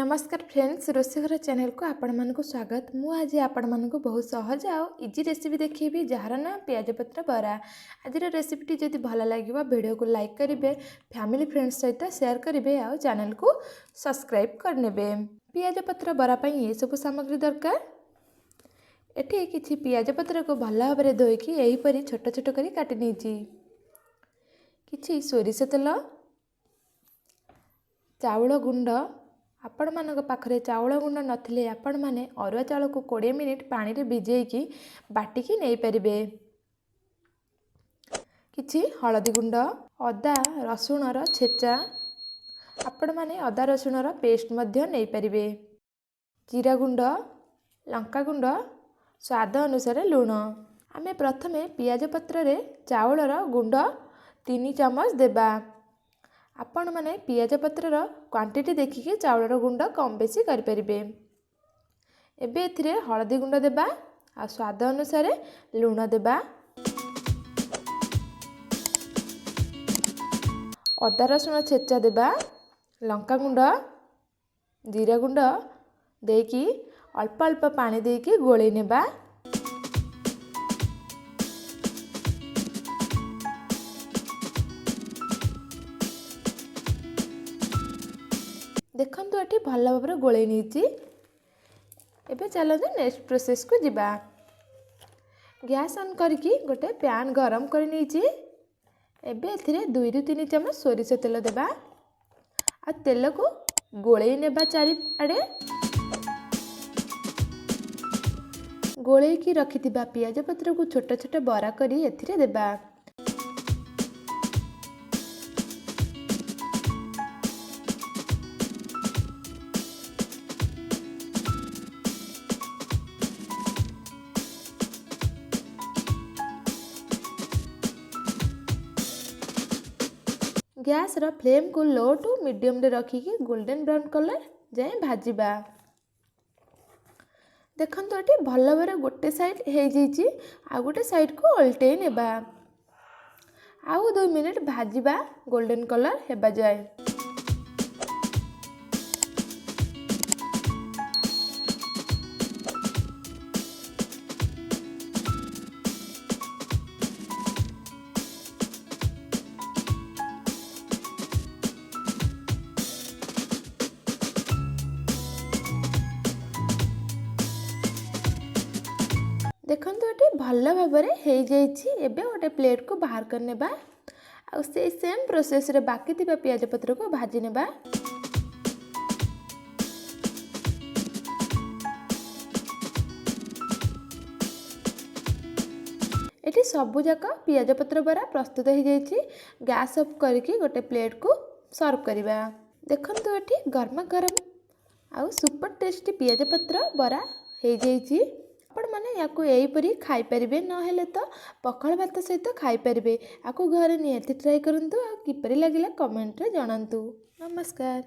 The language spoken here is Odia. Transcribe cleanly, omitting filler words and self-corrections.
ନମସ୍କାର ଫ୍ରେଣ୍ଡସ୍, ରୋଷେଇ ଘର ଚ୍ୟାନେଲକୁ ଆପଣମାନଙ୍କୁ ସ୍ୱାଗତ। ମୁଁ ଆଜି ଆପଣମାନଙ୍କୁ ବହୁତ ସହଜ ଆଉ ଇଜି ରେସିପି ଦେଖେଇବି, ଯାହାର ନାଁ ପିଆଜ ପତ୍ର ବରା। ଆଜିର ରେସିପିଟି ଯଦି ଭଲ ଲାଗିବ, ଭିଡ଼ିଓକୁ ଲାଇକ୍ କରିବେ, ଫ୍ୟାମିଲି ଫ୍ରେଣ୍ଡସ୍ ସହିତ ସେୟାର କରିବେ ଆଉ ଚ୍ୟାନେଲକୁ ସବସ୍କ୍ରାଇବ୍ କରିନେବେ। ପିଆଜ ପତ୍ର ବରା ପାଇଁ ଏସବୁ ସାମଗ୍ରୀ ଦରକାର। ଏଠି କିଛି ପିଆଜ ପତ୍ରକୁ ଭଲ ଭାବରେ ଧୋଇକି ଏହିପରି ଛୋଟ ଛୋଟ କରି କାଟି ନେଇଛି। କିଛି ସୋରିଷ ତେଲ, ଚାଉଳ ଗୁଣ୍ଡ। ଆପଣମାନଙ୍କ ପାଖରେ ଚାଉଳ ଗୁଣ୍ଡ ନଥିଲେ ଆପଣମାନେ ଅରୁଆ ଚାଉଳକୁ 20 ମିନିଟ୍ ପାଣିରେ ଭିଜେଇକି ବାଟିକି ନେଇପାରିବେ। କିଛି ହଳଦୀ ଗୁଣ୍ଡ, ଅଦା ରସୁଣର ଛେଚା, ଆପଣମାନେ ଅଦା ରସୁଣର ପେଷ୍ଟ ମଧ୍ୟ ନେଇପାରିବେ, ଜିରା ଗୁଣ୍ଡ, ଲଙ୍କା ଗୁଣ୍ଡ, ସ୍ୱାଦ ଅନୁସାରେ ଲୁଣ। ଆମେ ପ୍ରଥମେ ପିଆଜ ପତ୍ରରେ ଚାଉଳର ଗୁଣ୍ଡ 3 ଚାମଚ ଦେବା। ଆପଣମାନେ ପିଆଜ ପତ୍ରର କ୍ୱାଣ୍ଟିଟି ଦେଖିକି ଚାଉଳର ଗୁଣ୍ଡ କମ୍ ବେଶୀ କରିପାରିବେ। ଏବେ ଏଥିରେ ହଳଦୀ ଗୁଣ୍ଡ ଦେବା ଆଉ ସ୍ୱାଦ ଅନୁସାରେ ଲୁଣ ଦେବା। ଅଦା ରସୁଣ ଛେଚା ଦେବା, ଲଙ୍କା ଗୁଣ୍ଡ, ଜିରା ଗୁଣ୍ଡ ଦେଇକି ଅଳ୍ପ ଅଳ୍ପ ପାଣି ଦେଇକି ଗୋଳେଇ ନେବା। ଦେଖନ୍ତୁ, ଏଠି ଭଲ ଭାବରେ ଗୋଳେଇ ନେଇଛି। ଏବେ ଚାଲନ୍ତୁ ନେକ୍ସଟ ପ୍ରୋସେସ୍କୁ ଯିବା। ଗ୍ୟାସ୍ ଅନ୍ କରିକି ଗୋଟେ ପ୍ୟାନ୍ ଗରମ କରି ନେଇଛି। ଏବେ ଏଥିରେ 2ରୁ 3 ଚାମଚ ସୋରିଷ ତେଲ ଦେବା ଆଉ ତେଲକୁ ଗୋଳେଇ ନେବା ଚାରିଆଡ଼େ। ଗୋଳେଇକି ରଖିଥିବା ପିଆଜ ପତ୍ରକୁ ଛୋଟ ଛୋଟ ବରା କରି ଏଥିରେ ଦେବା। ଗ୍ୟାସ୍ର ଫ୍ଲେମ୍କୁ ଲୋ ଟୁ ମିଡ଼ିୟମରେ ରଖିକି ଗୋଲ୍ଡେନ୍ ବ୍ରାଉନ୍ କଲର୍ ଯାଏଁ ଭାଜିବା। ଦେଖନ୍ତୁ, ଏଠି ଭଲ ଭାବରେ ଗୋଟେ ସାଇଡ଼୍ ହେଇଯାଇଛି। ଆଉ ଗୋଟେ ସାଇଡ଼୍କୁ ଓଲଟେଇ ନେବା। ଆଉ 2 ମିନିଟ୍ ଭାଜିବା, ଗୋଲ୍ଡେନ୍ କଲର୍ ହେବା ଯାଏ। ଦେଖନ୍ତୁ, ଏଠି ଭଲ ଭାବରେ ହେଇଯାଇଛି। ଏବେ ଗୋଟେ ପ୍ଲେଟ୍କୁ ବାହାର କରିନେବା ଆଉ ସେଇ ସେମ୍ ପ୍ରୋସେସ୍ରେ ବାକି ଥିବା ପିଆଜ ପତ୍ରକୁ ଭାଜି ନେବା। ଏଠି ସବୁଯାକ ପିଆଜ ପତ୍ର ବରା ପ୍ରସ୍ତୁତ ହେଇଯାଇଛି। ଗ୍ୟାସ୍ ଅଫ୍ କରିକି ଗୋଟେ ପ୍ଲେଟ୍କୁ ସର୍ଭ କରିବା। ଦେଖନ୍ତୁ, ଏଠି ଗରମ ଗରମ ଆଉ ସୁପର ଟେଷ୍ଟି ପିଆଜ ପତ୍ର ବରା ହେଇଯାଇଛି। ଆପଣମାନେ ୟାକୁ ଏହିପରି ଖାଇପାରିବେ, ନହେଲେ ତ ପଖାଳ ଭାତ ସହିତ ଖାଇପାରିବେ। ୟାକୁ ଘରେ ନିହାତି ଟ୍ରାଏ କରନ୍ତୁ ଆଉ କିପରି ଲାଗିଲା କମେଣ୍ଟରେ ଜଣାନ୍ତୁ। ନମସ୍କାର।